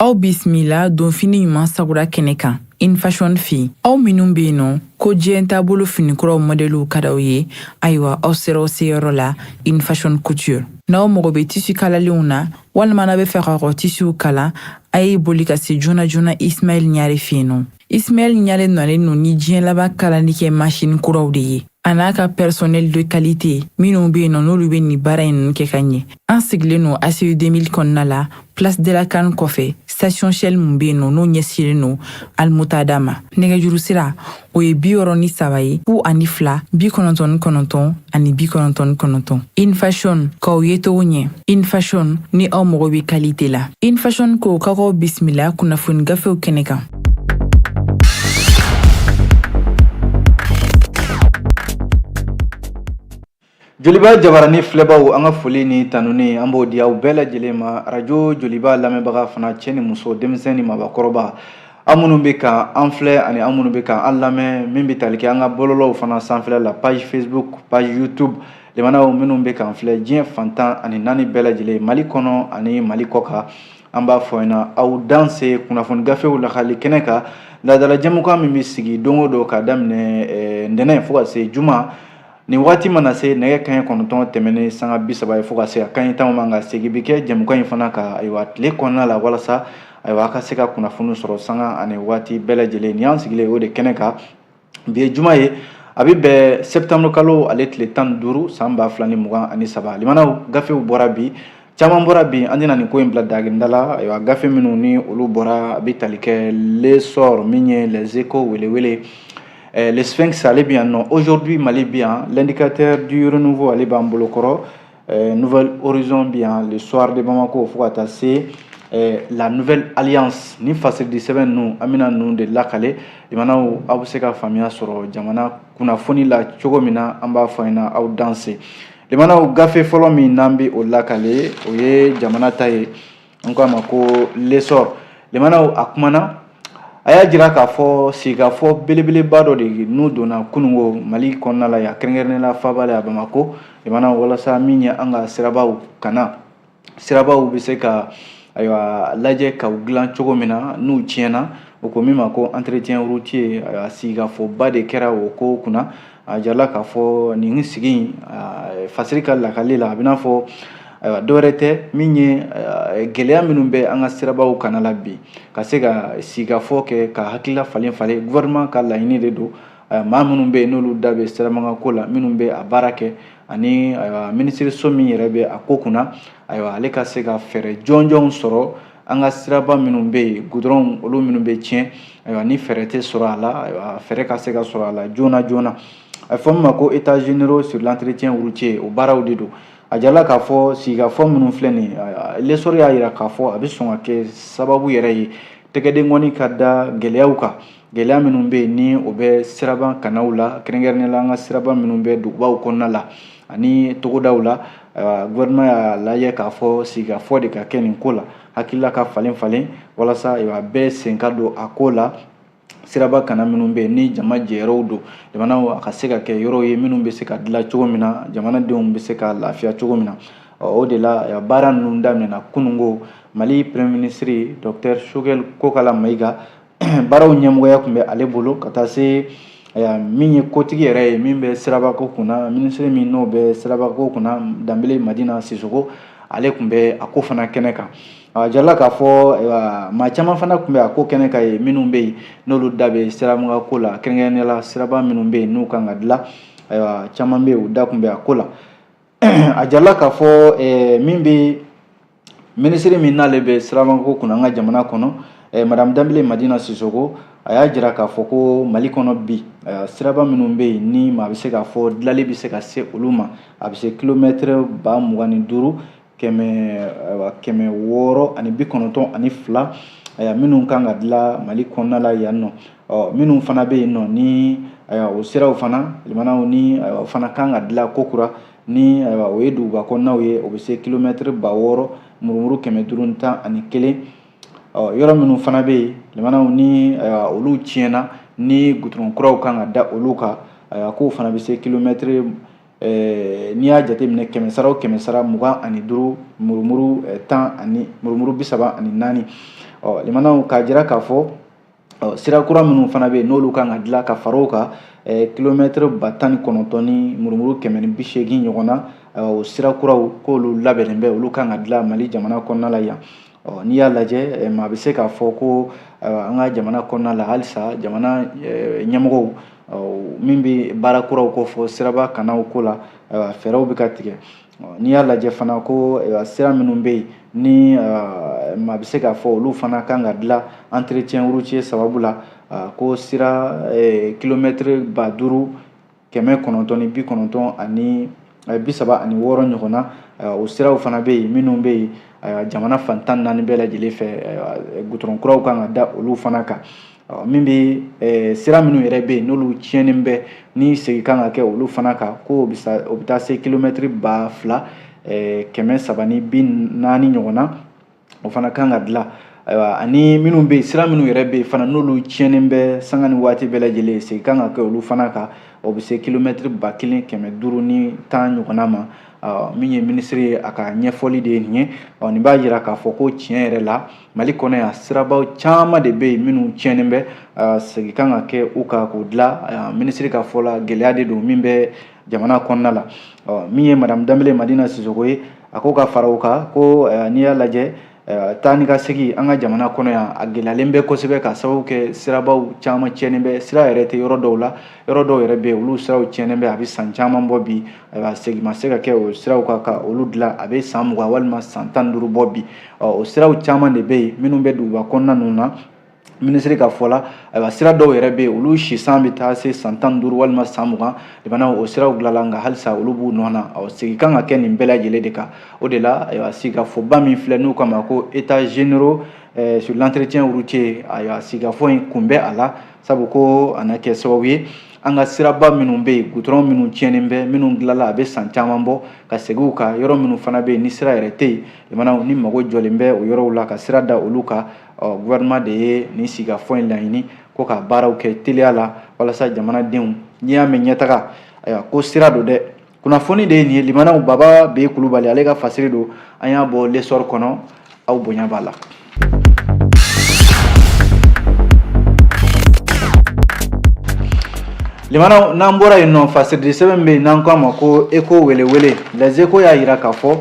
Aw bisimila donfini ɲuman sagura kɛnɛ kan In Fashion fɛ yen. Aw minnu bɛ yen nɔ ko diɲɛ taabolo finikuraw mɔdɛliw ka d'aw ye, ayiwa aw sera aw seyɔrɔ la In Fashion Couture. N'aw mago bɛ tisi kalalenw na walima n'aw bɛ fɛ k'aw ka tisiw kala, a ye boli ka se joona joona Ismaɛl Ɲare fɛ yen nɔ. Ismaɛl Ɲare nalen don ni diɲɛ laban kalali kɛ masini kuraw de ye, a n'a ka personnel de qualité minnu bɛ yen nɔ n'olu bɛ nin baara in ninnu kɛ ka ɲɛ. An sigilen don ACI 2000 kɔnɔna la, place de la CAN kɔfɛ, station Shell mun bɛ yen nɔ n'o ɲɛsinnen don Almutada ma. Nɛgɛjuru sira o ye 63 ye 02 99 99. In Fashion k'aw ye cogo ɲɛ. In Fashion ni aw mago bɛ qualité la. In Fashion ko k'aw bisimila kunnafoni gafew kɛnɛ kan. Joliba jabarani filɛbaw, an ka foli ni tanuni an b'o di aw bɛɛ lajɛlen ma. Arajo Joliba lamɛnbaga fana, cɛ ni muso, denmisɛn ni mabakɔrɔba, an minnu bɛ ka an filɛ ani an minnu bɛ ka an lamɛn, min bɛ tali kɛ an ka bɔlɔlɔw fana sanfɛla la, page Facebook, page YouTube, limanaw minnu bɛ k'an filɛ diɲɛ fan 14 bɛɛ lajɛlen, Mali kɔnɔ ani Mali kɔkan, an b'a fɔ ɲɛna aw danse kunnafoni gafew lakali kɛnɛ kan, laadala jɛmukan min bɛ sigi don o don ka daminɛ ntɛnɛn fo ka se juma. Nin waati mana se nɛgɛ kanɲɛ 9 tɛmɛnen sanga 30 ye fo ka se a kanɲɛ 10 ma, nka segin bɛ kɛ jɛmukan in fana kan ayiwa tile kɔnɔna la, walasa ayiwa a ka se ka kunnafoni sɔrɔ sanga ani waati bɛɛ lajɛlen. Nin y'an sigilen o de kɛnɛ kan. Bi ye juma ye, a bɛ bɛn septembre kalo ale tile 15 san 2023. Limanaw, gafew bɔra bi, caman bɔra bi, an tɛna nin ko in bila daginda la. Ayiwa, gafe minnu ni olu bɔra, a bɛ tali kɛ L'Essor, min ye Les Échos, welewele, Le Sphinx ale bɛ yan nɔ, Aujourd'hui Mali bɛ yan, L'Indicateur du Renouveau ale b'an bolo kɔrɔ, Nouvel Horizon bɛ yan, Le Soir de Bamako, fo ka taa se La Nouvelle Alliance. Ni fasiridi sɛbɛn ninnu, an bɛna ninnu de lakale. Limanaw, aw bɛ se ka faamuya sɔrɔ jamana kunnafoni la cogo min na, an b'a fɔ ɲɛna aw danse. Limanaw, gafe fɔlɔ min n'an bɛ o lakale, o ye jamana ta ye, an k'a ma ko L'Essor. Limanaw, a kumana, a y'a jira k'a fɔ sigikafɔ belebeleba dɔ de n'u donna kunungo Mali kɔnɔna la yan, kɛrɛnkɛrɛnnenya la faaba la yan Bamakɔ. Limanaw, walasa min ye an ka sirabaw kana, sirabaw bɛ se ka ayiwa lajɛ ka u dilan cogo min na n'u tiɲɛna, o ko min ma ko entretien routier. Ayiwa, sigikafɔba de kɛra o ko kunna. A jirala k'a fɔ nin sigi in, fasiri ka lakali la, a bɛ n'a fɔ ayiwa dɔwɛrɛ tɛ min ye gɛlɛya minnu bɛ an ka sirabaw kana la bi, ka se ka sigikafɔ kɛ ka hakilila falen falen. Gouvernement ka laɲini de don, maa minnu bɛ yen n'olu da bɛ sirabanga ko la, minnu bɛ a baara kɛ, ani ayiwa minisiriso min yɛrɛ bɛ a ko kunna, ayiwa ale ka se ka fɛɛrɛ jɔnjɔnw sɔrɔ an ka siraba minnu bɛ yen, gudɔrɔnw olu minnu bɛ tiɲɛ, ayiwa ni fɛɛrɛ tɛ sɔrɔ a la, ayiwa fɛɛrɛ ka se ka sɔrɔ a la joona joona. A fɔ min ma ko états généraux sur l'entretien routier, o baaraw de don. A jirala k'a fɔ sigikafɔ minnu filɛ nin ye, L'Essor y'a jira k'a fɔ a bɛ sɔn ka kɛ sababu yɛrɛ ye tɛgɛdenkɔni ka da gɛlɛyaw kan, gɛlɛya minnu bɛ yen ni o bɛ siraba kanaw la, kɛrɛnkɛrɛnnenya la an ka siraba minnu bɛ dugubaw kɔnɔna la ani togodaw la. Gouvernement y'a lajɛ k'a fɔ sigikafɔ de ka kɛ nin ko la, hakilila ka falen falen walasa ayiwa bɛɛ sen ka don a ko la. Siraba kana minnu bɛ yen ni jama jɛyɔrɔw don, jamanaw a ka se ka kɛ yɔrɔw ye minnu bɛ se ka dilan cogo min na, jamanadenw bɛ se ka lafiya cogo min na. O de la baara ninnu daminɛna kunungo. Mali premier ministre docteur Choguel Kokala Maïga, baaraw ɲɛmɔgɔya tun bɛ ale bolo, ka taa se min ye kotigi yɛrɛ ye min bɛ sirabako kunna, minisiri min n'o bɛ sirabako kunna, Danbele Madina Sisoko, ale tun bɛ a ko fana kɛnɛ kan. A jirala k'a fɔ maa caman fana tun bɛ a ko kɛnɛ kan yen, minnu bɛ yen n'olu da bɛ siraba ko la, kɛrɛnkɛrɛnnenya la siraba minnu bɛ yen n'u kan ka dilan, ayiwa caman bɛ yen u da tun bɛ a ko la. A jirala k'a fɔ min bɛ minisiri min n'ale bɛ sirabako kunna an ka jamana kɔnɔ, madame Danbele Madina Sisoko, a y'a jira k'a fɔ ko Mali kɔnɔ bi, siraba minnu bɛ yen ni maa bɛ se k'a fɔ dilali bɛ se ka se olu ma, a bɛ se kilomɛtɛrɛ 25 692, minnu kan ka dilan Mali kɔnɔna la yan nɔ. Ɔ minnu fana bɛ yen nɔ ni o siraw fana limanaw ni o fana kan ka dilan kokura, ni ayiwa o ye duguba kɔnɔnaw ye, o bɛ se kilomɛtɛrɛ 6000 murumuru 511. Ɔ yɔrɔ minnu fana bɛ yen limanaw ni ayiwa olu tiɲɛna, ni gudɔrɔn kuraw kan ka da olu kan, ayiwa k'o fana bɛ se kilomɛtɛrɛ, n'i y'a jateminɛ kɛmɛ sara o kɛmɛ sara 25 murumuru tan ani murumuru 34. Ɔ limanaw, k'a jira k'a fɔ sira kura minnu fana bɛ yen, n'olu kan ka dilan ka fara o kan, kilomɛtiri 19 ni murumuru 180 ɲɔgɔn na, o sira kuraw k'olu labɛnnen bɛ, olu kan ka dilan Mali jamana kɔnɔna la yan. Ɔ n'i y'a lajɛ, maa bɛ se k'a fɔ ko an ka jamana kɔnɔna la, halisa jamana ɲɛmɔgɔw min bɛ baara kuraw ko fɔ siraba kannaw ko la, fɛɛrɛw bɛ ka tigɛ. N'i y'a lajɛ fana ko sira minnu bɛ yen ni maa bɛ se k'a fɔ olu fana kan ka dilan entretien routier sababu la, ko sira kilomɛtiri 5936 ɲɔgɔn na, o siraw fana bɛ yen minnu bɛ yen jamana fan 14 bɛɛ lajɛlen fɛ, gudɔrɔn kuraw kan ka da olu fana kan. Min bɛ sira minnu yɛrɛ bɛ yen n'olu tiɲɛnen bɛ, ni segin kan ka kɛ olu fana kan, ko o bɛ taa se kilomɛtiri 2340 ɲɔgɔn na, o fana kan ka dilan. Ayiwa, ani minnu bɛ yen, sira minnu yɛrɛ bɛ yen fana n'olu tiɲɛnen bɛ sanga ni waati bɛɛ lajɛlen, segin kan ka kɛ olu fana kan, o bɛ se kilomɛtiri 1510 ɲɔgɔnna ma. Min ye minisiri ye, a ka ɲɛfɔli de ye nin ye. Nin b'a jira k'a fɔ ko tiɲɛ yɛrɛ la, Mali kɔnɔ yan, sirabaw caman de bɛ yen minnu tiɲɛnen bɛ, segin kan ka kɛ u kan k'u dilan. Minisiri ka fɔ la, gɛlɛya de don min bɛ jamana kɔnɔna la. Min ye madame Danbele Madina Sisoko ye, a ko ka fara o kan ko n'i y'a lajɛ, taa ni ka segin an ka jamana kɔnɔ yan, a gɛlɛyalen bɛ kosɛbɛ ka sababu kɛ sirabaw caman tiɲɛnen bɛ, sira yɛrɛ tɛ yɔrɔ dɔw la, yɔrɔ dɔw yɛrɛ bɛ yen, olu siraw tiɲɛnen bɛ, a bɛ san caman bɔ bi. Ayiwa, segin ma se ka kɛ o siraw kan ka olu dilan, a bɛ san 20 walima san 15 bɔ bi. O siraw caman de bɛ yen minnu bɛ duguba kɔnɔna ninnu na. Minisiri ka fɔ la, ayiwa, sira dɔw yɛrɛ bɛ yen, olu si san bɛ taa se san 15 walima san 20 limana, o siraw dilanla, nka halisa olu b'u nɔ na. Ɔ segin kan ka kɛ nin bɛɛ lajɛlen de kan. O de la, ayiwa, sigikafɔba min filɛ n'u k'a ma ko états généraux sur l'entretien routier, ayiwa, sigikafɔ in kun bɛ a la, sabu ko a na kɛ sababu ye an ka siraba minnu bɛ yen, gudɔrɔn minnu tiɲɛnen bɛ, minnu dilanla a bɛ san caman bɔ, ka segin u kan. Yɔrɔ minnu fana bɛ yen ni sira yɛrɛ tɛ yen, limanaw, ni mago jɔlen bɛ o yɔrɔw la, ka sira da olu kan. Ɔ gouvernement de ye nin sigikafɔ in laɲini ko ka baaraw kɛ teliya la walasa jamanadenw, n'i y'a mɛn ɲɛtaga, ayiwa, ko sira don dɛ. Kunnafoni de ye nin ye limanaw. Baba B Kulubali, ale ka fasiri don, an y'a bɔ L'Essor kɔnɔ. Aw bonya b'a la. Limanaw, n'an bɔra yen nɔ, fasiridi sɛbɛn bɛ yen n'an k'a ma ko Échos welewele, Les Échos y'a jira k'a fɔ,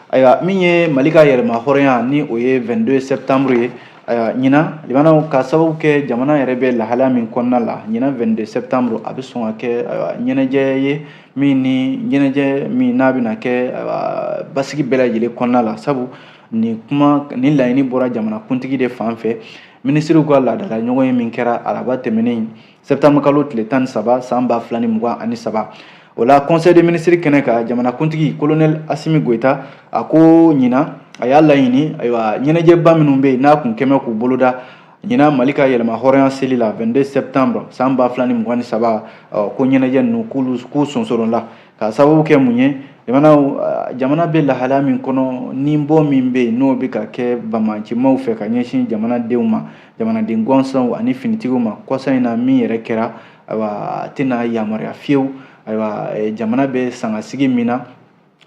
ayiwa, min ye Mali ka yɛrɛma hɔrɔnya ni o ye 22 septembre ye, ayiwa, ɲinan limanaw, ka sababu kɛ jamana yɛrɛ bɛ lahalaya min kɔnɔna la, ɲinan 22 septembre a bɛ sɔn ka kɛ, ayiwa, ɲɛnajɛ ye min ni ɲɛnajɛ min n'a bɛna kɛ, ayiwa, basigi bɛɛ lajɛlen kɔnɔna la, sabu nin kuma nin laɲini bɔra jamanakuntigi de fan fɛ. Minisiriw ka laadala ɲɔgɔn ye min kɛra araba tɛmɛnen, septembre kalo tile 13 san 2023, o la conseil des ministres kɛnɛ kan, jamanakuntigi colonel Asimi Goyita a ko ɲinan a y'a laɲini, ayiwa, ɲɛnajɛba minnu bɛ yen n'a kun kɛmɛ k'u boloda ɲinan Mali ka yɛlɛma hɔrɔnya seli la 22 septembre san 2023, ko ɲɛnajɛ ninnu k'u sonsorola ka sababu kɛ mun ye? Jamana bɛ lahalaya min kɔnɔ, ni bɔ min bɛ yen n'o bɛ ka kɛ banbaancimaw fɛ ka ɲɛsin jamanadenw ma, jamanaden gansanw ani finitigiw ma, kɔsa in na min yɛrɛ kɛra, ayiwa, a tɛna yamaruya fiyewu. Ayiwa, jamana bɛ sangasigi min na,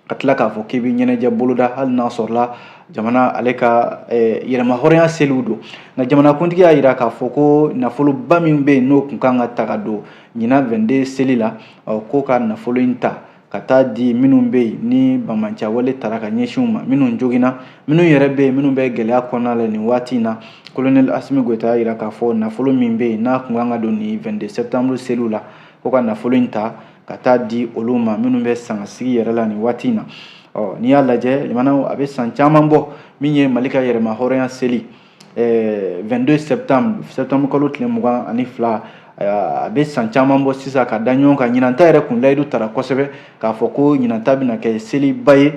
ka tila k'a fɔ k'i bɛ ɲɛnajɛ boloda hali n'a sɔrɔla jamana ale ka yɛrɛma hɔrɔnya seliw don. Nka jamanakuntigi y'a jira k'a fɔ ko nafoloba min bɛ yen n'o kun kan ka ta ka don ɲinan 22 seli la, ko ka nafolo in ta ka taa di minnu bɛ yen ni banbaanciya tara ka ɲɛsin u ma, minnu joginna, minnu yɛrɛ bɛ yen, minnu bɛ gɛlɛya kɔnɔna la nin waati in na. Colonel Asimi Goyita y'a jira k'a fɔ nafolo min bɛ yen n'a kun kan ka don nin 22 septembre seliw la, ko ka nafolo in ta ka taa di olu ma minnu bɛ sangasigi yɛrɛ la nin waati in na. Ɔ n'i y'a lajɛ limanaw, a bɛ san caman bɔ min ye Mali ka yɛrɛma hɔrɔnya seli 22 septembre, septembre kalo tile 22, a bɛ san caman bɔ sisan ka da ɲɔgɔn kan. Ɲinan ta yɛrɛ kun layidu tara kosɛbɛ k'a fɔ ko ɲinan ta bɛna kɛ seliba ye.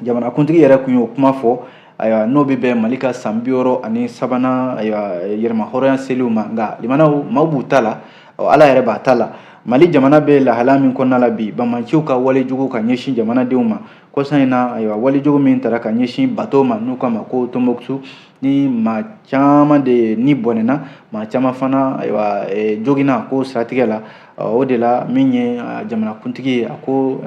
Jamanakuntigi yɛrɛ kun y'o kuma fɔ, ayiwa, n'o bɛ bɛn Mali ka san 63nan, ayiwa, yɛrɛma hɔrɔnya seliw ma. Nka limanaw, maaw b'u ta la, Ala yɛrɛ b'a ta la. Mali jamana bɛ lahala min kɔnɔna la bi, banbaanciw ka walejugu ka ɲɛsin jamanadenw ma kɔsa in na, ayiwa, walejugu min tara ka ɲɛsin bato ma n'u k'a ma ko Tombouctou, ni maa caman de ni bɔnɛna, maa caman fana, ayiwa, joginna ko siratigɛ la. O de la min ye jamanakuntigi ye, a ko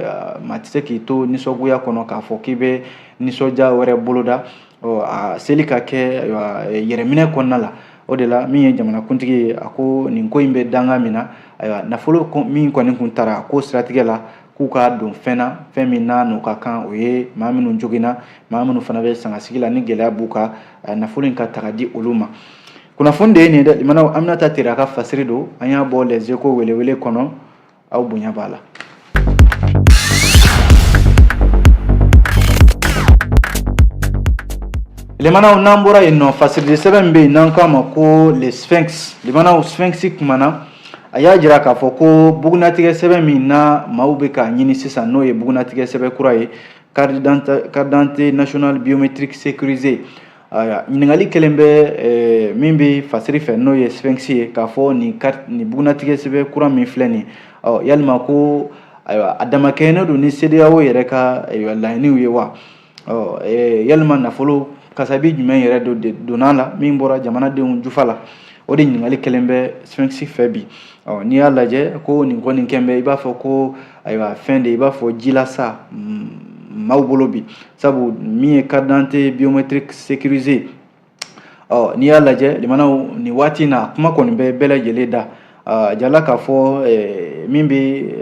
maa tɛ se k'i to nisɔngoya kɔnɔ k'a fɔ k'i bɛ nisɔndiya wɛrɛ boloda. Ɔ a seli ka kɛ ayiwa yɛrɛminɛ kɔnɔna la. O de la min ye jamanakuntigi ye, a ko nin ko in bɛ danga min na, ayiwa nafolo min kɔni kun tara ko siratigɛ la, k'u k'a don fɛn na, fɛn min n'a n'o ka kan, o ye maa minnu joginna, maa minnu fana bɛ sangasigi la ni gɛlɛya b'u kan, nafolo in ka ta ka di olu ma. Kunnafoni de ye nin ye dɛ. Limanaw, Aminata Tere ka fasiri don, an y'a bɔ Les Échos welewele kɔnɔ. Aw bonya b'a la. Limanaw, n'an bɔra yen nɔ, fasirili sɛbɛn min bɛ yen n'an k'a ma ko Le Sphinx, limanaw, Sphinx kumana, a y'a jira k'a fɔ ko bugunatigɛ sɛbɛn min na maaw bɛ k'a ɲini sisan, n'o ye bugunatigɛ sɛbɛn kura ye, carte d'identité nationale biométrique sécurisée. Ayiwa, ɲininkali kelen bɛ min bɛ fasiri fɛ, n'o ye Sphinx ye, k'a fɔ nin carte, nin bugunatigɛ sɛbɛn kura min filɛ nin ye, ɔ yalima ko ayiwa a damakɛɲɛnen don ni CEDEAO yɛrɛ ka ayiwa laɲiniw ye wa? Ɔ yalima nafolo kasabi jumɛn yɛrɛ donna la min bɔra jamanadenw jufa la? O de ɲininkali kelen bɛ Sphinx fɛ bi. Ɔ n'i y'a lajɛ ko nin kɔni kɛn bɛ i b'a fɔ ko ayiwa fɛn de i b'a fɔ jilasa maaw bolo bi, sabu min ye carte d'identité biométrique sécurisée, ɔ n'i y'a lajɛ limanaw, nin waati in na kuma kɔni bɛ bɛɛ lajɛlen da a jala k'a fɔ min bɛ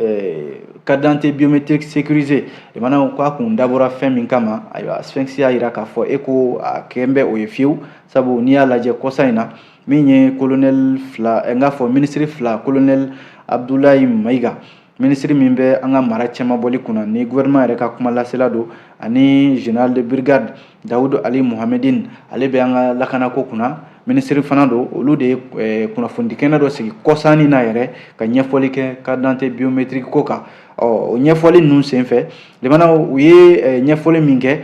carte d'identité biométrique sécurisée, limanaw, k'a kun dabɔra fɛn min kama. Ayiwa, Sphinx y'a jira k'a fɔ e ko a kɛn bɛ o ye fiyewu, sabu n'i y'a lajɛ kɔsa in na, min ye colonel fila, n k'a fɔ minisiri fila, colonel Abdoulaye Mayiga, minisiri min bɛ an ka mara cɛmabɔli kunna ni gouvernement yɛrɛ ka kuma lasela don, ani général de brigade Dawudu Ali Mohamedine, ale bɛ an ka lakanako kunna, minisiri fana don, olu de ye kunnafonidi kɛnɛ dɔ sigi kɔsanni na yɛrɛ ka ɲɛfɔli kɛ carte d'identité biométrique ko kan. Ɔ o ɲɛfɔli ninnu senfɛ, limanaw, u ye ɲɛfɔli min kɛ,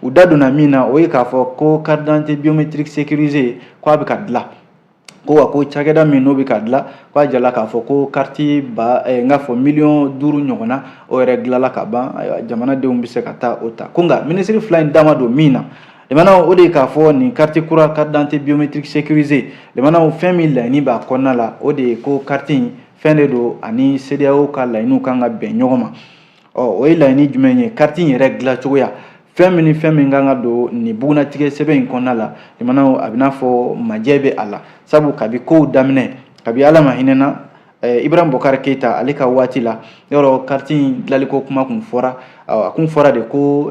u da donna min na, o ye k'a fɔ ko carte d'identité biométrique sécurisée ko a bɛ ka dilan, ko wa ko cakɛda min n'o bɛ ka dilan, k'a jala k'a fɔ ko carte ba n k'a fɔ miliyɔn 5 ɲɔgɔnna, o yɛrɛ dilanla ka ban. Ayiwa, jamanadenw bɛ se ka taa o ta ko. Nka minisiri fila in da ma don min na, limanaw, o de ye k'a fɔ nin carte kura, carte d'identité biométrique sécurisée, limanaw, fɛn min laɲini b'a kɔnɔna la, o de ye ko carte in fɛn de don ani CEDEAO ka laɲiniw kan ka bɛn ɲɔgɔn ma. Ɔ o ye laɲini jumɛn ye? Carte in yɛrɛ dilancogoya, fɛn min ni fɛn min kan ka don nin bugunatigɛ sɛbɛn in kɔnɔna la, limanaw, a bɛ n'a fɔ majɛ bɛ a la, sabu kabi kow daminɛ, kabi Ala ma hinɛna Ibrahim Boubacar Keita ale ka waati la, yɔrɔ carte in dilanliko kuma kun fɔra. A kun fɔra de ko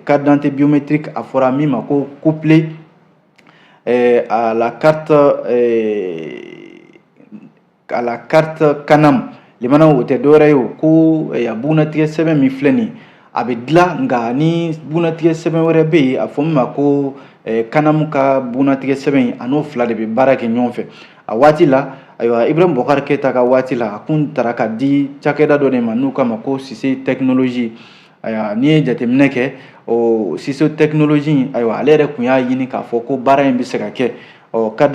carte d'identité biométrique, a fɔra min ma ko couplé à la carte CANAM. Limanaw, o tɛ dɔwɛrɛ ye o, ko a bugunatigɛ sɛbɛn min filɛ nin, a bɛ dilan, nka ni bugunatigɛ sɛbɛn wɛrɛ bɛ yen, a fɔ min ma ko CANAM ka bugunatigɛ sɛbɛn in, a n'o fila de bɛ baara kɛ ɲɔgɔn fɛ. A waati la, ayiwa, Ibrahim Boubacar Keita ka waati la, a kun tara ka di cakɛda dɔ de ma n'u k'a ma ko Sise Technologie. Ayiwa, n'i ye jateminɛ kɛ, o Sise Technologie, ayiwa, ale yɛrɛ kun y'a ɲini k'a fɔ ko baara in bɛ se ka kɛ, ɔ carte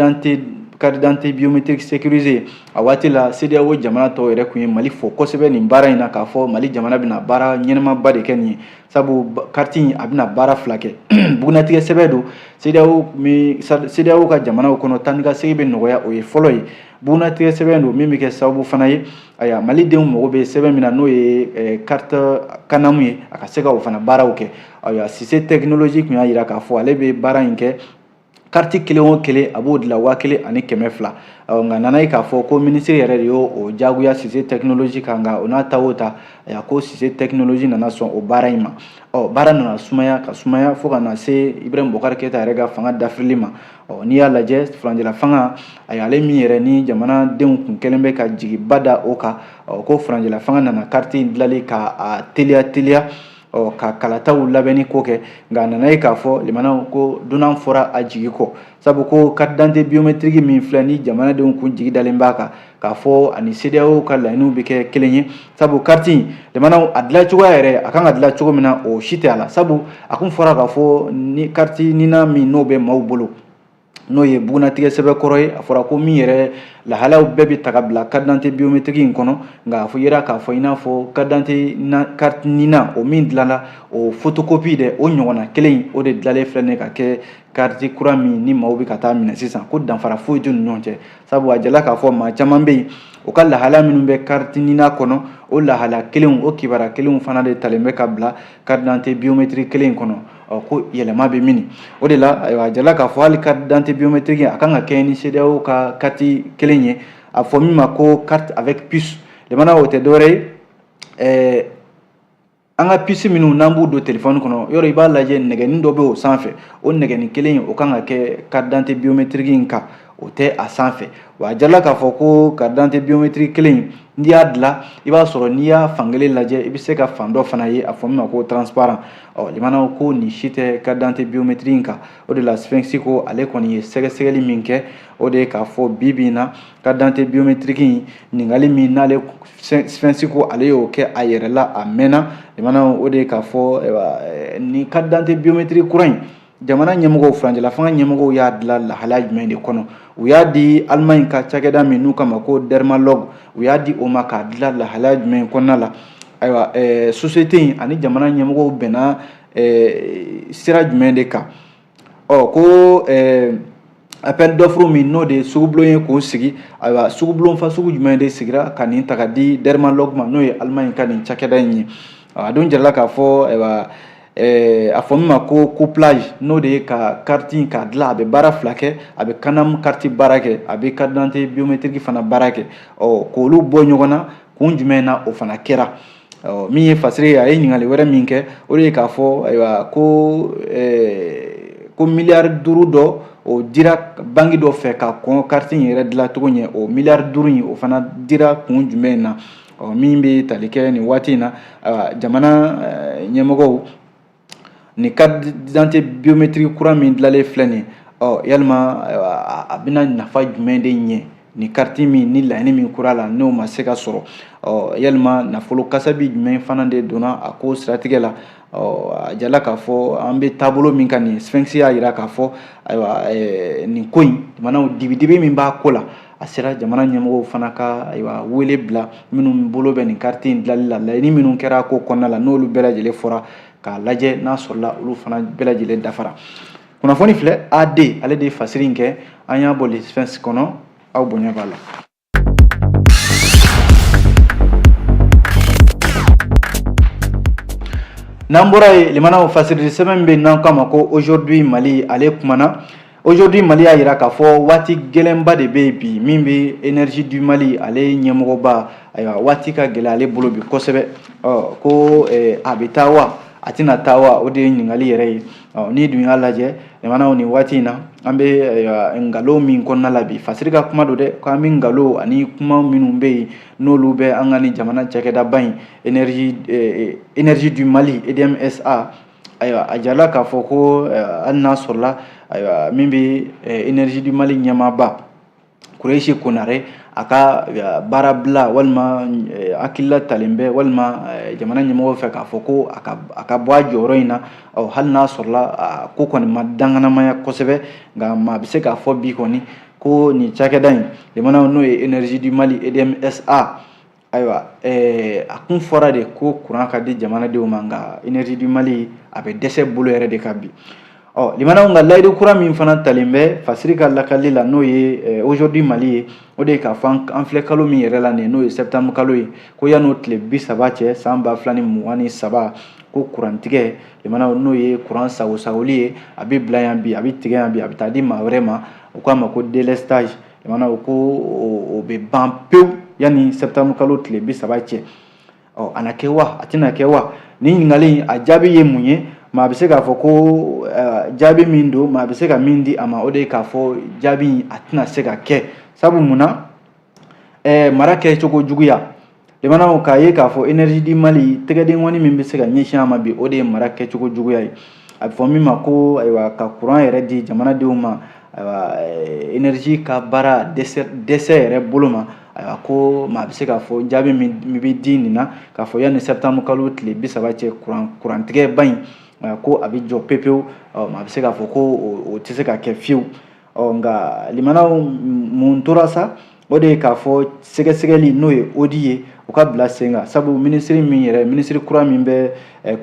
d'identité biométrique sécurisée. A waati la, CEDEAO jamana tɔw yɛrɛ kun ye Mali fo kosɛbɛ nin baara in na, k'a fɔ Mali jamana bɛna baara ɲɛnamaba de kɛ nin ye, sabu carte in a bɛna baara fila kɛ: bugunatigɛ sɛbɛn don, CEDEAO min CEDEAO ka jamanaw kɔnɔ, taa ni ka segin bɛ nɔgɔya, o ye fɔlɔ ye. Bugunatigɛ sɛbɛn don min bɛ kɛ sababu fana ye, ayiwa, malidenw mago bɛ sɛbɛn min na, n'o ye carte CANAM ye, a ka se ka o fana baaraw kɛ. Ayiwa, Sise Technologie tun y'a jira k'a fɔ ale bɛ baara in kɛ, carte kelen o kelen a b'o dilan 1200. Nka nana ye k'a fɔ ko minisiri yɛrɛ de y'o o jagoya Sise Technologie kan. Nka o n'a ta o ta, ayiwa, ko Sise Technologie nana sɔn o baara in ma. Ɔ baara nana sumaya ka sumaya fo ka na se Ibrahim Boubacar Keita yɛrɛ ka fanga dafirili ma. Ɔ n'i y'a lajɛ, furancɛla fanga, ayiwa, ale min yɛrɛ ni jamanadenw kun kɛlen bɛ ka jigiba da o kan, ɔ ko furancɛla fanga nana carte in dilanli ka a teliya teliya, ɔ ka kalataw labɛnni ko kɛ. Nka a nana ye k'a fɔ, limanaw, ko dunan fɔra a jigi kɔ, sabu ko carte d'identité biométrique min filɛ ni jamanadenw kun jigi dalen b'a kan k'a fɔ ani CEDEAO ka laɲiniw bɛ kɛ kelen ye, sabu carte in, limanaw, a dilan cogoya yɛrɛ, a kan ka dilan cogo min na, o si tɛ a la, sabu a kun fɔra k'a fɔ ni carte NINA min n'o bɛ maaw bolo, n'o ye bugunatigɛ sɛbɛn kɔrɔ ye, a fɔra ko min yɛrɛ lahalaw bɛɛ bɛ ta ka bila carte d'identité biométrique in kɔnɔ. Nka a fɔ yera k'a fɔ i n'a fɔ carte d'identité na carte NINA o min dilanna, o photocopie dɛ, o ɲɔgɔnna kelen, o de dilanlen filɛ nin ye ka kɛ carte kura min ni maaw bɛ ka taa minɛ sisan, ko danfara foyi t'u ni ɲɔgɔn cɛ, sabu a jala k'a fɔ maa caman bɛ yen, o ka lahala minnu bɛ carte NINA kɔnɔ, o lahala kelenw, o kibaruya kelenw fana de talen bɛ ka bila carte d'identité biométrique kelen in kɔnɔ. Ɔ, ko yɛlɛma bɛ min o de la. Ayiwa, a jirala k'a fɔ hali carte d'identité biométrique, a kan ka kɛ ni CEDEAO ka carte kelen ye, a fɔ min ma ko carte avec puce. Limana, o tɛ dɔwɛrɛ ye, an ka puce minnu n'an b'u don téléphone kɔnɔ yɔrɔ, i b'a lajɛ, nɛgɛnin dɔ bɛ o sanfɛ. O nɛgɛnin kelen, o kan ka kɛ carte d'identité biométrique in kan, o tɛ a sanfɛ. Wa a jirala k'a fɔ ko carte d'identité biométrique kelen, n'i y'a dilan, i b'a sɔrɔ n'i y'a fan kelen lajɛ, i bɛ se ka fan dɔ fana ye, a fɔ min ma ko transparent. Ɔ, limanaw, ko nin si tɛ carte d'identité biométrique in kan. O de la, Sphinx ko ale kɔni ye sɛgɛsɛgɛli min kɛ, o de ye k'a fɔ bi bi in na, carte d'identité biométrique in, ɲininkali min n'ale Sphinx ko ale y'o kɛ a yɛrɛ la a mɛnna, limanaw, o de ye k'a fɔ ni carte d'identité biométrique kura in, jamana ɲɛmɔgɔw, furancɛla fanga ɲɛmɔgɔw y'a dilan lahalaya jumɛn de kɔnɔ? U y'a di Alimaɲi ka cakɛda min n'u kama ko Dermalog, u y'a di o ma k'a dilan lahalaya jumɛn kɔnɔna la? Ayiwa, société in ani jamana ɲɛmɔgɔw bɛnna sira jumɛn de kan? Ɔ, ko appel d'offre min n'o de ye sugubulon ye k'o sigi, ayiwa, sugubulon fa sugu jumɛn de sigira ka nin ta ka di Dermalog ma, n'o ye Alimaɲi ka nin cakɛda in ye? A dun jirala k'a fɔ, ayiwa, a fɔ min ma ko couplage, n'o de ye ka carte in k'a dilan, a bɛ baara fila kɛ: a bɛ CANAM carte baara kɛ, a bɛ carte d'identité biométrique fana baara kɛ. Ɔ, k'olu bɔ ɲɔgɔn na kun jumɛn na o fana kɛra? Ɔ, min ye fasiri ye, a ye ɲininkali wɛrɛ min kɛ, o de ye k'a fɔ, ayiwa, ko miliyari 5 dɔ o dira banque dɔ fɛ ka kɔn carte in yɛrɛ dilan cogo ɲɛ. O miliyari 5 in, o fana dira kun jumɛn na? Ɔ, min bɛ tali kɛ nin waati in na, jamana ɲɛmɔgɔw, nin carte d'identité biométrique kura min dilanlen filɛ nin ye, ɔ, yalima a bɛna nafa jumɛn de ɲɛ? Nin carte min ni laɲini min kura la, n'o ma se ka sɔrɔ, ɔ, yalima nafolo kasabi jumɛn fana de donna a ko siratigɛ la? Ɔ, a jala k'a fɔ an bɛ taabolo min kan nin, Sphinx y'a jira k'a fɔ, ayiwa, nin ko in, jamanaw dibidibi min b'a ko la, a sera jamana ɲɛmɔgɔw fana ka, ayiwa, wele bila minnu bolo bɛ nin carte in dilanli la. Laɲini minnu kɛra a ko kɔnɔna la, n'olu bɛɛ lajɛlen fɔra, k'a lajɛ n'a sɔrɔla olu fana bɛɛ lajɛlen dafara. Kunnafoni filɛ, AD ale de ye fasiri in kɛ, an y'a bɔ Le Sphinx kɔnɔ, aw bonya b'a la. N'an bɔra yen, limanaw, fasiri sɛbɛn bɛ n'an k'a ma ko Aujourd'hui Mali, ale kumana. Aujourd'hui Mali y'a jira k'a fɔ waati gɛlɛnba de bɛ yen bi min bɛ Énergie du Mali, ale ɲɛmɔgɔba. Ayiwa, waati ka gɛlɛn ale bolo bi kosɛbɛ. Ɔ, ko a bɛ taa wa, a tɛna taa wa, o de ye ɲininkali yɛrɛ ye. Ɔ, n'i dun y'a lajɛ, limanaw, nin waati in na, an bɛ nkalon min kɔnɔna la bi, fasiri ka kuma don dɛ, k'an bɛ nkalon ani kuma minnu bɛ yen, n'olu bɛ an ka nin jamana cakɛdaba in, Énergie du Mali, EDM SA. Ayiwa, a jirala k'a fɔ ko hali n'a sɔrɔla, ayiwa, min bɛ Énergie du Mali ɲɛmaaba Kuresi Konare, a ka baara bila walima hakilila talen bɛ walima jamana ɲɛmɔgɔw fɛ k'a fɔ ko a ka bɔ a jɔyɔrɔ in na. Ɔ, hali n'a sɔrɔla a ko kɔni ma danganamaya kosɛbɛ, nka maa bɛ se k'a fɔ bi kɔni ko nin cakɛda in, jamana n'o ye Énergie du Mali, EDM SA, ayiwa, a kun fɔra de ko kuran ka di jamanadenw ma, nka Énergie du Mali a bɛ dɛsɛ bolo yɛrɛ de kan bi. Ɔ, limanaw, nka layidu kura min fana talen bɛ fasiri ka lakali la, n'o ye Aujourd'hui Mali ye, o de ye k'a fɔ an filɛ kalo min yɛrɛ la nin, n'o ye septembre kalo ye, ko yan'o tile 30 cɛ, san 2023, ko kurantigɛ, limanaw, n'o ye kuran sagosagoli ye, a bɛ bila yan bi, a bɛ tigɛ yan bi, a bɛ taa di maa wɛrɛ ma, u k'a ma ko délestage, limanaw, ko o bɛ ban pewu yanni septembre kalo tile 30 cɛ. Ɔ, a na kɛ wa, a tɛna kɛ wa? Nin ɲininkali in, a jaabi ye mun ye? Maa bɛ se k'a fɔ ko jaabi min don, maa bɛ se ka min di a ma, o de ye k'a fɔ jaabi in, a tɛna se ka kɛ. Sabu mun na? Mara kɛcogo juguya. Limanaw, k'a ye k'a fɔ Énergie du Mali, tɛgɛdenkɔni min bɛ se ka ɲɛsin a ma bi, o de ye mara kɛcogo juguya ye. A bɛ fɔ min ma ko, ayiwa, ka kuran yɛrɛ di jamanadenw ma, ayiwa, énergie ka baara dɛsɛ yɛrɛ bolo ma. Ayiwa, ko maa bɛ se k'a fɔ jaabi min bɛ di nin na, k'a fɔ yanni septembre kalo tile 30 cɛ, kurantigɛba in, ko a bɛ jɔ pepewu, maa bɛ se k'a fɔ ko o tɛ se ka kɛ fiyewu. Ɔ, nka limanaw, mun tora sa? O de ye k'a fɔ sɛgɛsɛgɛli, n'o ye audit ye, o ka bila sen kan. Sabu minisiri min yɛrɛ, minisiri kura min bɛ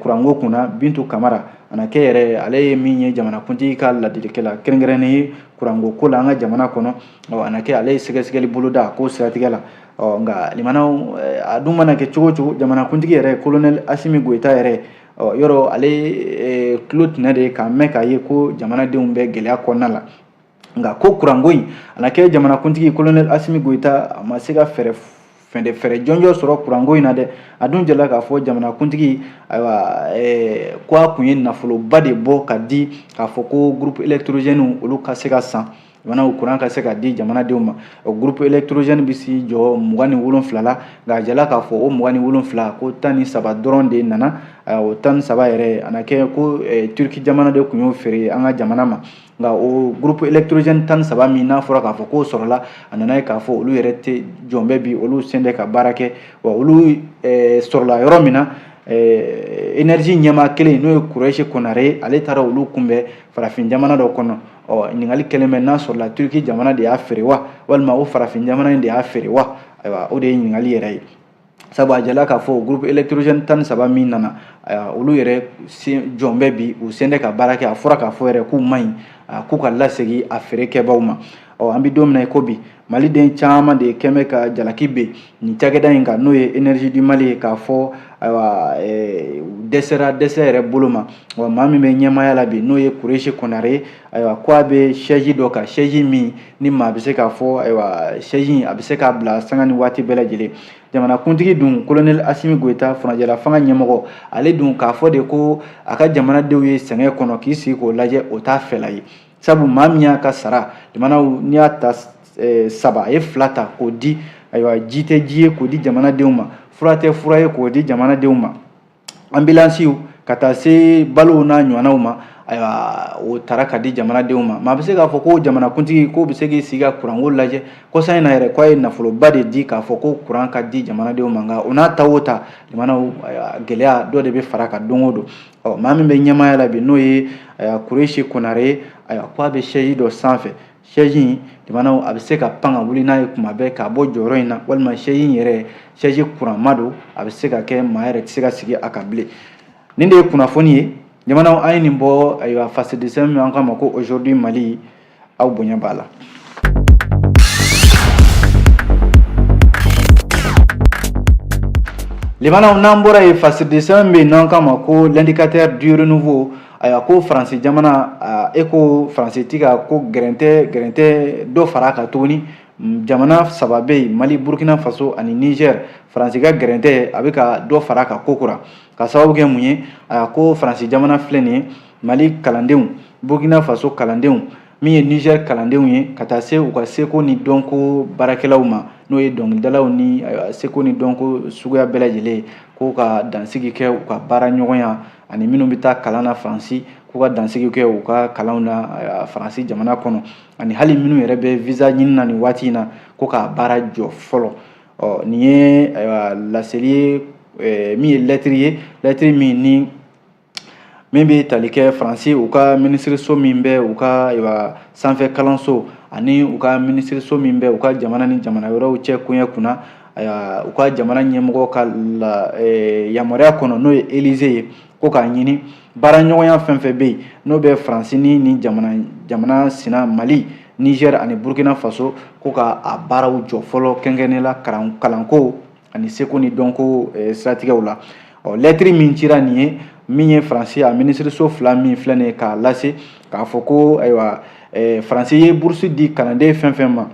kuranko kunna, Bintu Kamara, a na kɛ yɛrɛ ale ye min ye jamanakuntigi ka ladilikɛla kɛrɛnkɛrɛnnen ye kuranko ko la an ka jamana kɔnɔ. Ɔ, a na kɛ ale ye sɛgɛsɛgɛli boloda ko siratigɛ la. Ɔ, nka limanaw, a dun mana kɛ cogo o cogo, jamanakuntigi yɛrɛ, colonel Asimi Goyita yɛrɛ, Ɔ yɔrɔ ale tulo tɛnɛ de ye k'a mɛn k'a ye ko jamanadenw bɛ gɛlɛya kɔnɔna la. Nka ko kuranko in a na kɛ jamanakuntigi kolonɛli Asimi Goyita a ma se ka fɛɛrɛ fɛn fɛɛrɛ jɔnjɔn sɔrɔ kuranko in na dɛ. A dun jɛla k'a fɔ jamanakuntigi ayiwa ko a kun ye nafoloba de bɔ ka di k'a fɔ ko groupe électrogène olu ka se ka san, jamana kuran ka se ka di jamanadenw ma. O groupe électrogène bɛ s'i jɔ 27 la, nka a jɛla k'a fɔ o 27 ko 13 dɔrɔn de nana. O 13 yɛrɛ a na kɛ ko Turki jamana de tun y'o feere an ka jamana ma. Nka o groupe électrogène 13 min n'a fɔra k'a fɔ k'o sɔrɔla, a nana ye k'a fɔ olu yɛrɛ tɛ jɔn bɛ bi, olu sen tɛ ka baara kɛ. Wa olu sɔrɔla yɔrɔ min na, énergie ɲɛmaa kelen n'o ye Kurɛsi Konare ye, ale taara olu kunbɛn farafin jamana dɔ kɔnɔ. Ɔ ɲininkali kɛlen bɛ n'a sɔrɔla Turki jamana de y'a feere wa, walima o farafin jamana in de y'a feere wa? Ayiwa, o de ye ɲininkali yɛrɛ ye, sabu a jɛla k'a fɔ groupe électrogène 13 min nana, olu yɛrɛ jɔn bɛ bi, u sen tɛ ka baara kɛ. A fɔra k'a fɔ yɛrɛ k'u man ɲi, k'u ka lasegin a feere kɛbaaw ma. Ɔ an bɛ don min na i ko bi, maliden caman de kɛn bɛ ka jalaki bin nin cakɛda in kan, n'o ye énergie du Mali ye, k'a fɔ ayiwa dɛsɛra dɛsɛ yɛrɛ bolo ma. Wa maa min bɛ ɲɛmaaya la bi, n'o ye Kurɛsi Konare ye, ayiwa ko a bɛ chaise dɔ kan, chaise min ni maa bɛ se k'a fɔ ayiwa chaise in a bɛ se k'a bila sanga ni waati bɛɛ lajɛlen. Jamanakuntigi dun kolonɛli Asimi Goyita, furancɛla fanga ɲɛmɔgɔ, ale dun k'a fɔ de ko a ka jamanadenw ye sɛgɛn kɔnɔ, k'i sigi k'o lajɛ, o t'a fɛla ye. Sabu maa min y'a ka sara jamanaw n'i y'a ta saba, a ye fila ta k'o di, ayiwa ji tɛ ji ye k'o di jamanadenw ma, fura tɛ fura ye k'o di jamanadenw ma, ambulansiw ka taa se balow n'a ɲɔgɔnnaw ma, ayiwa o taara ka di jamanadenw ma. Maa bɛ se k'a fɔ ko jamanakuntigi k'o bɛ se k'i sigi ka kuranko lajɛ kɔsa in na yɛrɛ, k'a ye nafoloba de di k'a fɔ ko kuran ka di jamanadenw ma. Nka o n'a ta o ta, jamanaw gɛlɛya dɔ de bɛ fara kan don o don. Ɔ maa min bɛ ɲɛmaaya la bi, n'o ye Kurɛsi Konare ye, ayiwa k'a bɛ chaise dɔ sanfɛ, chaise in jamanaw a bɛ se ka pan ka wuli n'a ye kuma bɛɛ k'a bɔ jɔyɔrɔ in na, walima chaise in yɛrɛ chaise kuranma don, a bɛ se ka kɛ maa yɛrɛ tɛ se ka sigi a kan bilen. Nin de ye kunnafoni ye jamanaw, an ye nin bɔ ayiwa fasidisɛn min an k'a ma ko aujourd'hui Mali, aw bonya b'a la. Limanaw, n'an bɔra yen, fasidisɛn bɛ yen n'an k'a ma ko l'indicateur du renouveau. Ayiwa ko Faransi jamana e ko Faransi ti ka ko gɛrɛntɛ gɛrɛntɛ dɔ fara a kan tuguni. Jamana saba bɛ yen, Mali, Burkina Faso ani Niger. Faransi ka gɛrɛntɛ a bɛ ka dɔ fara a kan kokura, ka sababu kɛ mun ye? Ayiwa ko Faransi jamana filɛ nin ye, Mali kalandenw, Burkina Faso kalandenw, min ye Niger kalandenw ye, ka taa se u ka seko ni dɔnko baarakɛlaw ma, n'o ye dɔnkilidalaw ni seko ni dɔnko suguya bɛɛ lajɛlen ye, k'u ka dansigi kɛ u ka baara ɲɔgɔnya, ani minnu bɛ taa kalan na Faransi, k'u ka dansigi kɛ u ka kalanw na Faransi jamana kɔnɔ, ani hali minnu yɛrɛ bɛ visa ɲini na nin waati in na, ko k'a baara jɔ fɔlɔ. Ɔ nin ye ayiwa laseli ye, min ye lɛtiri ye, lɛtiri min ni min bɛ tali kɛ Faransi u ka minisiriso min bɛ u ka ayiwa sanfɛ kalanso ani u ka minisiriso min bɛ u ka jamana ni jamana wɛrɛw cɛ koɲɛ kunna, ayiwa u ka jamana ɲɛmɔgɔ ka yamaruya kɔnɔ, n'o ye Élysée ye, ko k'a ɲini baaraɲɔgɔnya fɛn fɛn bɛ yen n'o bɛ Faransi ni jamana sina Mali, Niger ani Burkina Faso, ko ka a baaraw jɔ fɔlɔ kɛrɛnkɛrɛnnen la kalanko ani seko ni dɔnko siratigɛw la. Ɔ lɛtiri min cira nin ye, min ye Faransi a minisiriso fila min filɛ nin ye k'a lase k'a fɔ ko ayiwa Faransi ye burusi di kalanden fɛn fɛn ma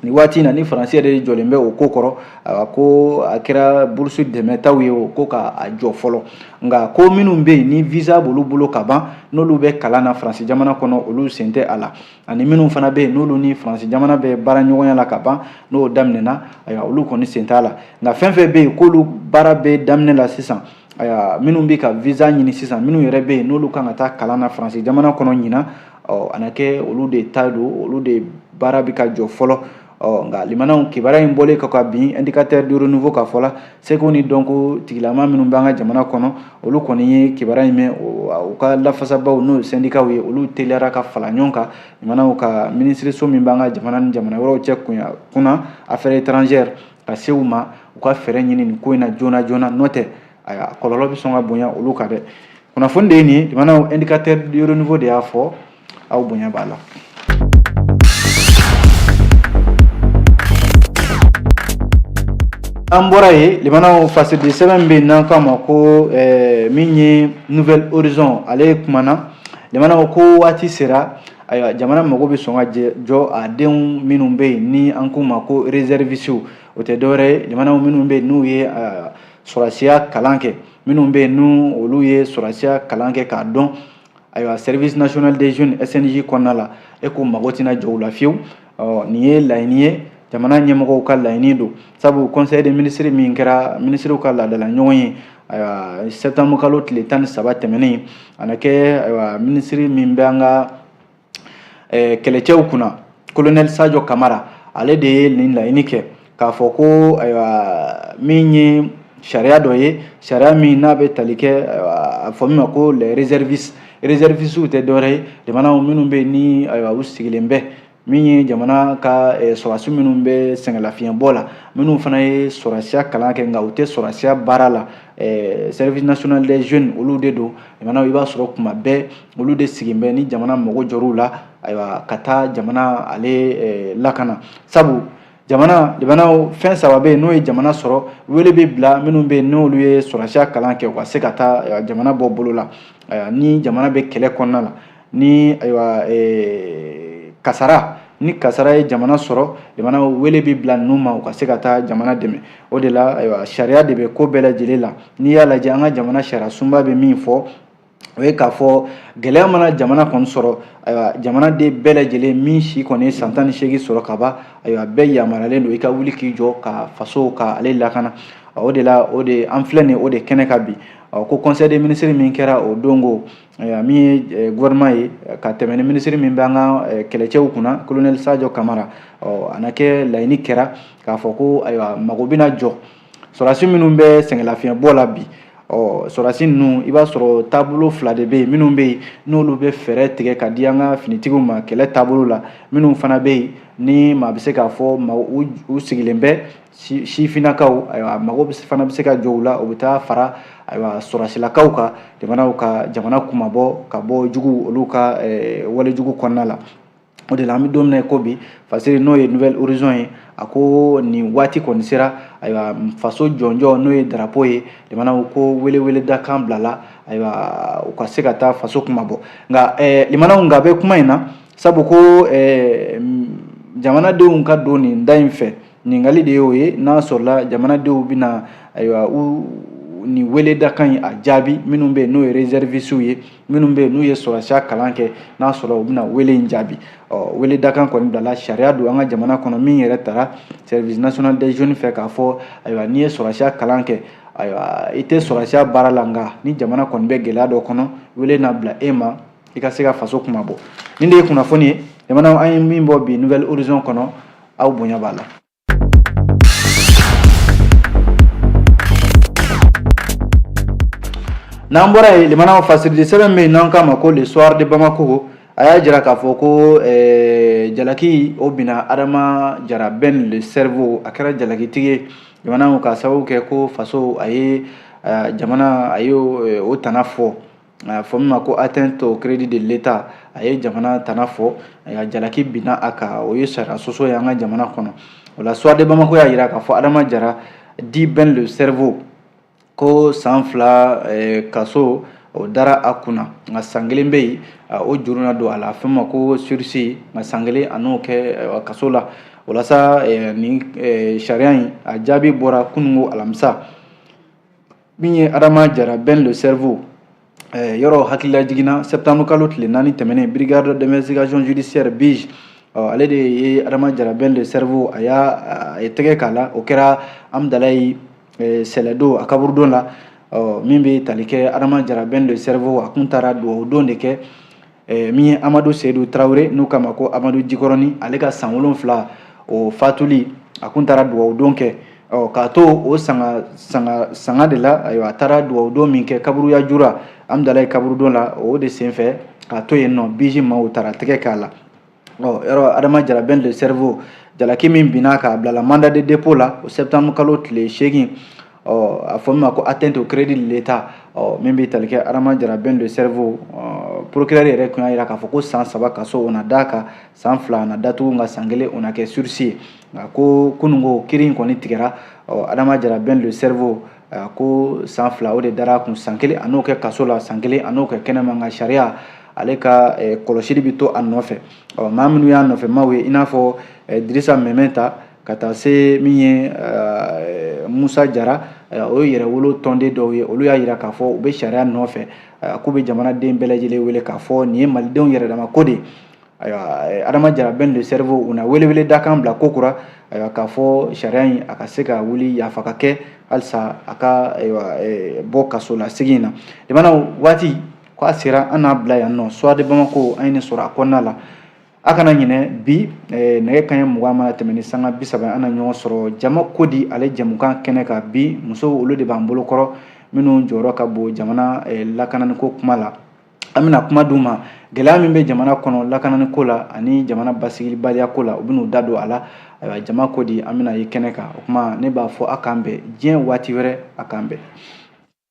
nin waati in na, ni Faransi yɛrɛ jɔlen bɛ o ko kɔrɔ, ayiwa ko a kɛra burusi dɛmɛtaw ye, o ko k'a jɔ fɔlɔ. Nka ko minnu bɛ yen ni visa b'olu bolo ka ban, n'olu bɛ kalan na Faransi jamana kɔnɔ, olu sen tɛ a la, ani minnu fana bɛ yen n'olu ni Faransi jamana bɛ baara ɲɔgɔnya la ka ban, n'o daminɛna, ayiwa olu kɔni sen t'a la. Nka fɛn fɛn bɛ yen k'olu baara bɛ daminɛ la sisan, ayiwa minnu bɛ ka visa ɲini sisan, minnu yɛrɛ bɛ yen n'olu kan ka taa kalan na Faransi jamana kɔnɔ ɲinan, ɔ a na kɛ olu de ta don, olu de baara bɛ ka jɔ fɔlɔ. Ɔ nka limanaw, kibaruya in bɔlen kɔ ka bin indicateur du renouveau ka fɔ la, seko ni dɔnko tigilama minnu b'an ka jamana kɔnɔ, olu kɔni ye kibaruya in mɛn, u ka lafasabaw n'o ye sɛndikaw ye, olu teliyara ka fara ɲɔgɔn kan limanaw ka minisiriso min b'an ka jamana ni jamana wɛrɛw cɛ kunna, affaires étrangères, ka se u ma, u ka fɛɛrɛ ɲini nin ko in na joona joona, n'o tɛ ayiwa kɔlɔlɔ bɛ sɔn ka bonya olu kan dɛ. Kunnafoni de ye nin ye, limanaw, indicateur du renouveau de y'a fɔ, aw bonya b'a la. An bɔra yen, limanaw, fasidi sɛbɛn bɛ yen n'an k'a ma ko min ye Nouvel Horizon, ale kumana, limanaw, ko waati sera, ayiwa, jamana mago bɛ sɔn ka jɔ a denw minnu bɛ yen ni an k'u ma ko réservistes. O tɛ dɔwɛrɛ ye, limanaw, minnu bɛ yen n'u ye sɔrɔsiya kalan kɛ, minnu bɛ yen n'u olu ye sɔrɔsiya kalan kɛ k'a dɔn, ayiwa, Service national des jeunes, SNJ kɔnɔna la, e ko mago tɛna jɔ u la fiyewu. Nin ye laɲini ye, jamana ɲɛmɔgɔw ka laɲini don, sabu conseil des ministres min kɛra, minisiriw ka laadala ɲɔgɔn ye, ayiwa, septembre kalo tile 13 tɛmɛnen, a na kɛ, ayiwa, minisiri min bɛ an ka kɛlɛcɛw kunna, colonel Sadio Kamara, ale de ye nin laɲini kɛ k'a fɔ ko, ayiwa, min ye sariya dɔ ye, sariya min n'a bɛ tali kɛ, a fɔ min ma ko les réservistes. Réservistes tɛ dɔwɛrɛ ye, jamanaw minnu bɛ yen ni, ayiwa, u sigilen bɛ min ye jamana ka sɔrɔdasi minnu bɛ sɛgɛnlafiɲɛbɔ la, minnu fana ye sɔrɔdasiya kalan kɛ nka u tɛ sɔrɔdasiya baara la, Service national des jeunes, olu de don. Jamana, i b'a sɔrɔ kuma bɛɛ olu de sigilen bɛ ni jamana mago jɔr'u la, ayiwa, ka taa jamana ale lakana, sabu jamanaw fɛn saba bɛ yen n'o ye jamana sɔrɔ, wele bɛ bila minnu bɛ yen n'olu ye sɔrɔdasiya kalan kɛ, u ka se ka taa jamana bɔ bolo la ni jamana bɛ kɛlɛ kɔnɔna la, ni, ayiwa, kasara, ni kasara ye jamana sɔrɔ, jamana wele bɛ bila ninnu ma, u ka se ka taa jamana dɛmɛ. O de la, ayiwa, sariya de bɛ ko bɛɛ lajɛlen la. N'i y'a lajɛ, an ka jamana sariya sunba bɛ min fɔ, o ye k'a fɔ gɛlɛya mana jamana kɔni sɔrɔ, ayiwa, jamanaden bɛɛ lajɛlen min si kɔni ye san 18 sɔrɔ ka ban, ayiwa, bɛɛ yamaruyalen don i ka wuli k'i jɔ ka faso ka ale lakana. O de la, o de an filɛ nin o de kɛnɛ kan bi. Ko conseil des ministres min kɛra o don ko, ayiwa, min ye gouvernement ye ka tɛmɛ ni minisiri min bɛ an ka kɛlɛcɛw kunna, colonel Sadio Kamara, a na kɛ laɲini kɛra k'a fɔ ko, ayiwa, mago bɛna jɔ sɔrɔdasi minnu bɛ sɛgɛnlafiɲɛbɔ la bi. Ɔ, sɔrɔdasi ninnu, i b'a sɔrɔ taabolo fila de bɛ yen: minnu bɛ yen n'olu bɛ fɛɛrɛ tigɛ ka di an ka finitigiw ma kɛlɛ taabolo la, minnu fana bɛ yen ni maa bɛ se k'a fɔ ma u sigilen bɛ sifinnakaw, ayiwa, mago fana bɛ se ka jɔ u la, u bɛ taa fara, ayiwa, sɔrɔdasilakaw kan, jamanaw ka jamana kumabɔ ka bɔ jugu olu ka walejugu kɔnɔna la. O de la, an bɛ don min na i ko bi, fasiri n'o ye Nouvel Horizon ye, a ko nin waati kɔni sera, ayiwa, faso jɔnjɔn n'o ye drapeau ye, jamanaw ko weleweledakan bilala, ayiwa, u ka se ka taa faso kumabɔ. Nka limanaw, nka bɛ kuma in na, sabu ko jamanadenw ka don nin da in fɛ, ɲininkali de y'o ye, n'a sɔrɔla jamanadenw bɛna, ayiwa, u nin weledakan in a jaabi, minnu bɛ yen n'o ye réservistes ye, minnu bɛ yen n'u ye sɔrɔdasiya kalan kɛ, n'a sɔrɔ u bɛna wele in jaabi. Ɔ, weledakan kɔni bilala, sariya don an ka jamana kɔnɔ min yɛrɛ taara Service national des jeunes fɛ k'a fɔ, ayiwa, n'i ye sɔrɔdasiya kalan kɛ, ayiwa, i tɛ sɔrɔdasiya baara la, nka ni jamana kɔni bɛ gɛlɛya dɔ kɔnɔ, wele na bila e ma i ka se ka faso kumabɔ. Nin de ye kunnafoni ye, jamana, an ye min bɔ bi Nouvel Horizon kɔnɔ. Aw bonya b'a la. N'an bɔra yen, limanaw, fasiridi sɛbɛn bɛ yen n'an k'a ma ko Le Soir de Bamako, a y'a jira k'a fɔ ko jalaki o binna Adama Jara Ben le Cerveau, a kɛra jalakitigi ye, jamanaw, ka sababu kɛ ko faso a ye jamana a ye o tana fɔ, a fɔ min ma ko atteinte au crédit de l'État, a ye jamana tana fɔ, a jalaki binna a kan. O ye sariya sɔsɔ ye an ka jamana kɔnɔ. O la, Soir de Bamako y'a jira k'a fɔ Adama Jara dit Ben le Cerveau, ko san 2 kaso o dara a kunna, nka san 1 bɛ yen, o juru na don a la, fɛn ma ko sursis, nka san 1 a n'o kɛ kaso la. Walasa nin sariya in a jaabi bɔra kununko alamisa. Min ye Adama Jara Ben le Cerveau, yɔrɔ hakilila jiginna, septembre kalo tile 4 tɛmɛnen, Brigade d'investigation judiciaire, BIJ, ale de ye Adama Jara Ben le Cerveau, a y'a a ye tɛgɛ k'a la. O kɛra Amudalayi sɛlɛdo a kaburudon la. Min bɛ tali kɛ Adama Jara Ben le Cerveau, a kun taara dugawu don de kɛ min ye Amadu Seyidu Tarawele, n'u k'a ma ko Amadu Jikɔrɔni, ale ka san 7 o fatuli, a kun taara dugawu don kɛ. Ɔ, k'a to o sanga sanga sanga de la, ayiwa, a taara dugawu don min kɛ kaburuya jura Amudalayi kaburudon la, o de senfɛ k'a to yen nɔ, BIJ maaw taara tɛgɛ k'a la. Ɔ, yɔrɔ Adama Jara Ben le Cerveau, jalaki min binna k'a bila la mandat de dépôt la o septembre kalo tile 8, ɔ, a fɔ min ma ko atteinte au crédit de l'État. Ɔ, min bɛ tali kɛ Adama Jara Ben le Cerveau, Procureur yɛrɛ tun y'a jira k'a fɔ ko san 3 kaso o na d'a kan, san 2 na datugu, nka san 1 o na kɛ sursis ye. Nka ko kununko kiri in kɔni tigɛra. Ɔ, Adama Jara Ben le cerveau, ko san 2 o de dara a kun, san 1 a n'o kɛ kaso la, san 1 a n'o kɛ kɛnɛma, nka sariya ale ka kɔlɔsili bɛ to a nɔfɛ. Ɔ, maa minnu y'a nɔfɛ maaw ye, i n'a fɔ Dirisa Mɛmɛta ka taa se min ye Musa Jara, o ye yɛrɛwolo tɔnden dɔw ye. Olu y'a jira k'a fɔ u bɛ sariya nɔfɛ, k'u bɛ jamanaden bɛɛ lajɛlen wele k'a fɔ nin ye malidenw yɛrɛ dama ko de ye. Ayiwa, Adama Jara Ben le cerveau, u na welewele dakan bila kokura, ayiwa, k'a fɔ sariya in a ka se ka wuli, yafa ka kɛ halisa a ka, ayiwa, bɔ kaso la sigi in na. Limanaw, waati ko a sera, an n'a bila yan nɔ. Soir de Bamako, an ye nin sɔrɔ a kɔnɔna la. A kana ɲinɛ, bi nɛgɛ kanɲɛ 20 mana tɛmɛ ni sanga 30, an na ɲɔgɔn sɔrɔ Jama Kodi ale jɛmukan kɛnɛ kan. Bi, musow olu de b'an bolo kɔrɔ, minnu jɔyɔrɔ ka bon jamana lakananiko kuma la. An bɛna kuma d'u ma, gɛlɛya min bɛ jamana kɔnɔ lakananiko la ani jamana basigibaliya ko la, u bɛn'u da don a la. Ayiwa, Jama Kodi, an bɛna ye kɛnɛ kan. O kuma, ne b'a fɔ a k'an bɛn diɲɛ waati wɛrɛ, a k'an bɛn.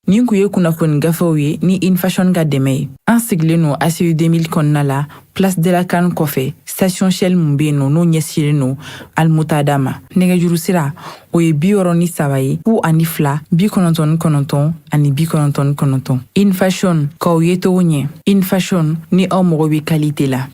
Nin kun ye kunnafoni gafew ye ni Infashion ka dɛmɛ ye. An sigilen no ACU 2000 kɔnɔna la, Place de la CAN kɔfɛ, station Shell mun bɛ yen nɔ, n'o ɲɛsinnen no Almutada ma. Nɛgɛjuru sira, o ye 63 ye, 02 99 ani 99. Infashion, k'aw ye cogo ɲɛ. Infashion, ni aw mago bɛ qualité la.